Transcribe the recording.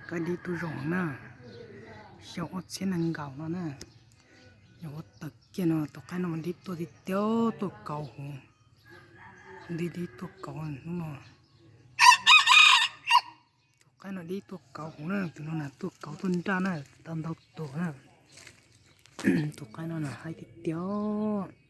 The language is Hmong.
Qaib dib tuaj zoo na, xyoo ob txhiab nees nkaum no na. Yog ua tawm kiag no tus qaib no mas dib tuaj tiag tiag, tuaj kauv huv. Dib dib tuaj kauv hnub no. Tus qaib no dib tuaj kauv huv na, tus no na tuaj kauv tuaj nraj na, tau ntau tus na. Tus qaib no na haib tiag tiag.